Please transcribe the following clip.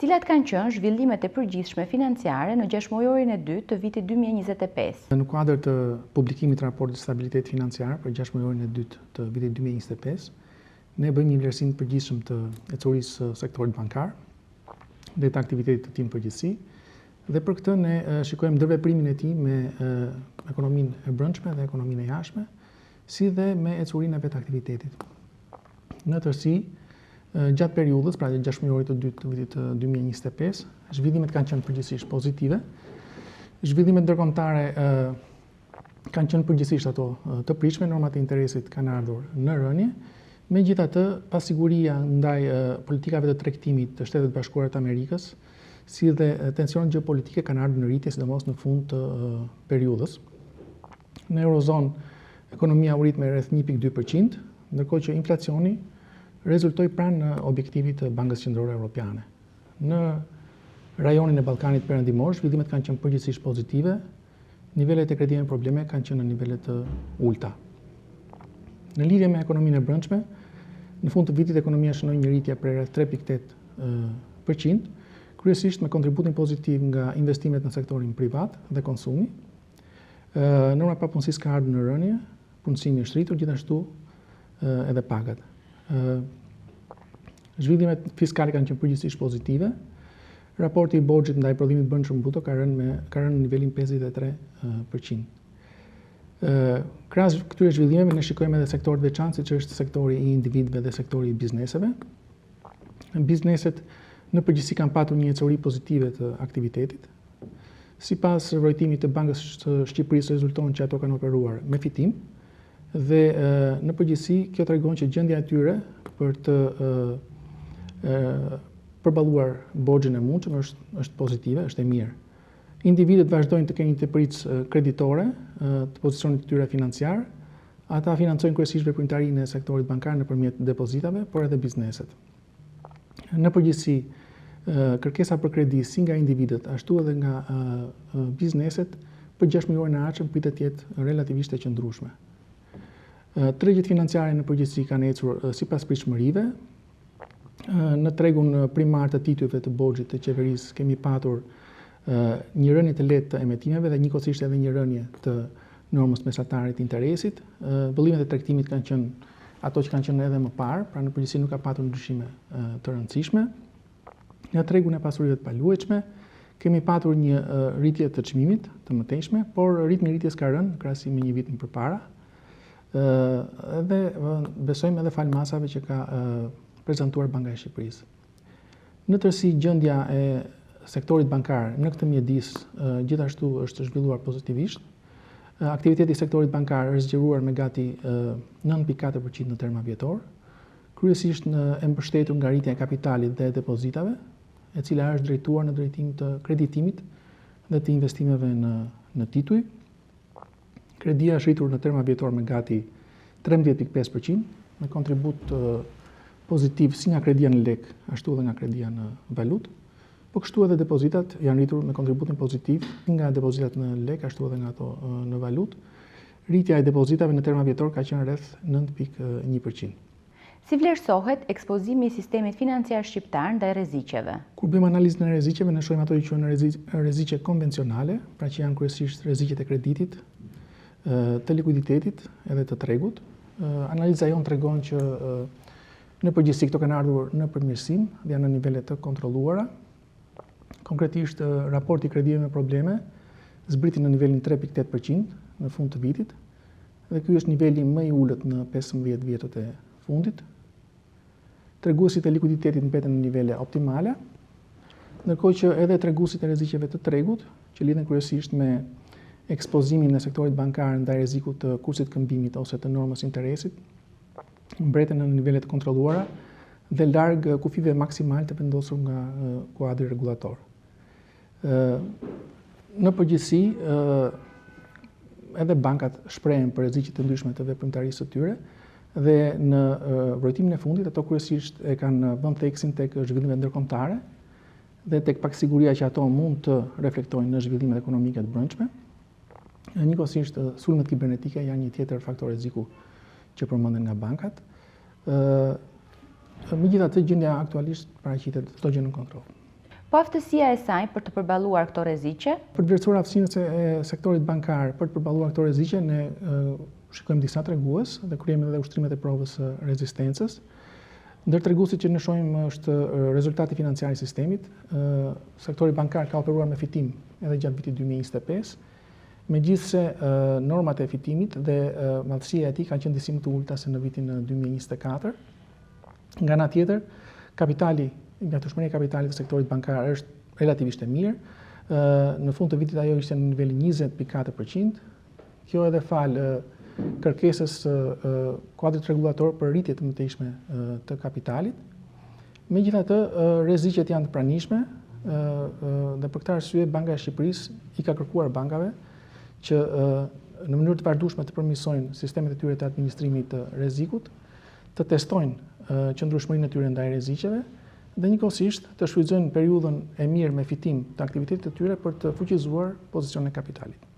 Cilat kanë qenë zhvillimet e përgjithshme financiare në gjashtëmujorin e dytë të vitit 2025? Në kuadër të publikimit të raportit të stabilitetit financiar për gjashtëmujorin e dytë të vitit 2025, ne bëjmë një vlerësim të përgjithshëm të ecurisë së sektorit bankar dhe të aktivitetit të tij në përgjithësi. Dhe për këtë ne shikojmë ndërveprimin e tij me ekonominë e brendshme dhe ekonominë e jashtme, si dhe me ecurinë e vetë aktivitetit. Në tërësi, gjatë periudhës, pra gjashtëmujorit të dytë të vitit 2025, zhvillimet kanë qenë përgjithsisht pozitive. Zhvillimet ndërkombëtare kanë qenë përgjithsisht ato të pritshme, normat e interesit kanë ardhur në rënie. Megjithatë, pasiguria ndaj politikave të tregtimit të Shteteve të Bashkuara të Amerikës, si dhe tensionet gjeopolitike kanë ardhur në rritje, sidomos në fund të periudhës. Në Eurozonë, ekonomia u rrit me rreth 1.2%, ndërkohë që inflacioni rezultoi pranë objektivit të Bankës Qendrore Evropiane. Në rajonin e Ballkanit Perëndimor, zhvillimet kanë qenë përgjithsisht pozitive, nivelet e kredive me probleme kanë qenë në nivele të ulëta. Në lidhje me ekonominë e brendshme, në fund të vitit ekonomia shënoi një rritje prej rreth 3.8%, kryesisht me kontributin pozitiv nga investimet në sektorin privat dhe konsumi. Norma e papunësisë ka ardhur në rënie, punësimi është rritur gjithashtu edhe pagat. Zhvillimet fiskale kanë qenë përgjithsisht pozitive. Raporti i borxhit ndaj prodhimit të brendshëm bruto ka rënë me ka rënë në nivelin 53%. Ë krahas këtyre zhvillimeve ne shikojmë edhe sektorë të veçantë siç është sektori i individëve dhe sektori i bizneseve. Bizneset në përgjithësi kanë patur një ecuri pozitive të aktivitetit. Sipas vrojtimit të Bankës së Shqipërisë rezulton që ato kanë operuar me fitim dhe në përgjithësi kjo tregon që gjendja e tyre për të përballuar borxhin e mundshëm është është pozitive, është e mirë. Individët vazhdojnë të kenë një tepricë kreditore të pozicionit të tyre financiar. Ata financojnë kryesisht veprimtarinë e sektorit bankar nëpërmjet depozitave, por edhe bizneset. Në përgjithësi, kërkesa për kredi si nga individët, ashtu edhe nga bizneset për gjashtëmujorin e ardhshëm pritet të jetë relativisht e qëndrueshme. Tregjet financiare në përgjithësi kanë ecur sipas pritshmërive. Në tregun primar të titujve të borxhit të qeverisë kemi patur një rënie të lehtë të emetimeve dhe njëkohësisht edhe një rënie të normës mesatare të interesit. Vëllimet e tregtimit kanë qenë ato që kanë qenë edhe më parë, pra në përgjithësi nuk ka patur ndryshime të rëndësishme. Në tregun e pasurive të paluajtshme kemi patur një rritje të çmimit të mëtejshme, por ritmi i rritjes ka rënë në krahasim me një vit më përpara. Ë dhe besojmë edhe falë masave që ka prezantuar Banka e Shqipërisë. Në tërësi gjendja e sektorit bankar në këtë mjedis gjithashtu është zhvilluar pozitivisht. Aktiviteti i sektorit bankar është zgjeruar me gati 9.4% në terma vjetor, kryesisht në e mbështetur nga rritja e kapitalit dhe e depozitave, e cila është drejtuar në drejtim të kreditimit dhe të investimeve në në tituj. Kredia është rritur në terma vjetor me gati 13.5%, me kontribut pozitiv si nga kredia në lek, ashtu edhe nga kredia në valutë. Po kështu edhe depozitat janë rritur me kontributin pozitiv si nga depozitat në lek, ashtu edhe nga ato në valutë. Rritja e depozitave në terma vjetor ka qenë rreth 9.1%. Si vlerësohet ekspozimi i sistemit financiar shqiptar ndaj rreziqeve? Kur bëjmë analizën e rreziqeve, ne shohim ato që quhen rreziqe konvencionale, pra që janë kryesisht rreziqet e kreditit, të likuiditetit edhe të tregut. Analiza jonë tregon që në përgjithësi këto kanë ardhur në përmirësim dhe janë në nivele të kontrolluara. Konkretisht, raporti i kredive me probleme zbriti në nivelin 3.8% në fund të vitit, Dhe ky është niveli më i ulët në 15 vjetët e fundit. Treguesit e likuiditetit mbeten në nivele optimale, ndërkohë që edhe treguesit e rreziqeve të tregut, që lidhen kryesisht me ekspozimin e sektorit bankar ndaj rrezikut të kursit të këmbimit ose të normës interesit, mbeten në nivele të kontrolluara dhe larg kufijve maksimal të vendosur nga kuadri rregullator. Në përgjithësi, edhe bankat shprehen për rreziqe të ndryshme të veprimtarisë së tyre dhe në vrojtimin e fundit ato kryesisht e kanë vënë theksin tek zhvillimet ndërkombëtare dhe tek pasiguria që ato mund të reflektojnë në zhvillimet ekonomike të brendshme. Njëkohësisht sulmet kibernetike janë një tjetër faktor rreziku që përmenden nga bankat. Ë megjithatë gjendja aktualisht paraqitet çdo gjë në kontroll. Po aftësia e saj për të përballuar këto rreziqe? Për të vlerësuar aftësinë e sektorit bankar për të përballuar këto rreziqe, ne shikojmë disa tregues dhe kryejmë edhe ushtrimet e provës së rezistencës. Ndër treguesit që ne shohim është rezultati financiar i sistemit. Sektori bankar ka operuar me fitim edhe gjatë vitit 2025, megjithëse normat e fitimit dhe madhësia e tij kanë qenë disi më të ulëta se në vitin 2024. Nga ana tjetër, kapitali, mjaftueshmëria e kapitalit të sektorit bankar është relativisht e mirë. Në fund të vitit ajo ishte në nivelin 20.4%. Kjo edhe falë kërkesës së kuadrit rregullator për rritje të mëtejshme të kapitalit. Megjithatë, rreziqet janë të pranishme dhe për këtë arsye Banka e Shqipërisë i ka kërkuar bankave që në mënyrë të vazhdueshme të përmirësojnë sistemet e tyre të administrimit të rrezikut, të testojnë qëndrueshmërinë e tyre ndaj rreziqeve dhe njëkohësisht të shfrytëzojnë periudhën e mirë me fitim të aktivitetit të tyre për të fuqizuar pozicionin e kapitalit.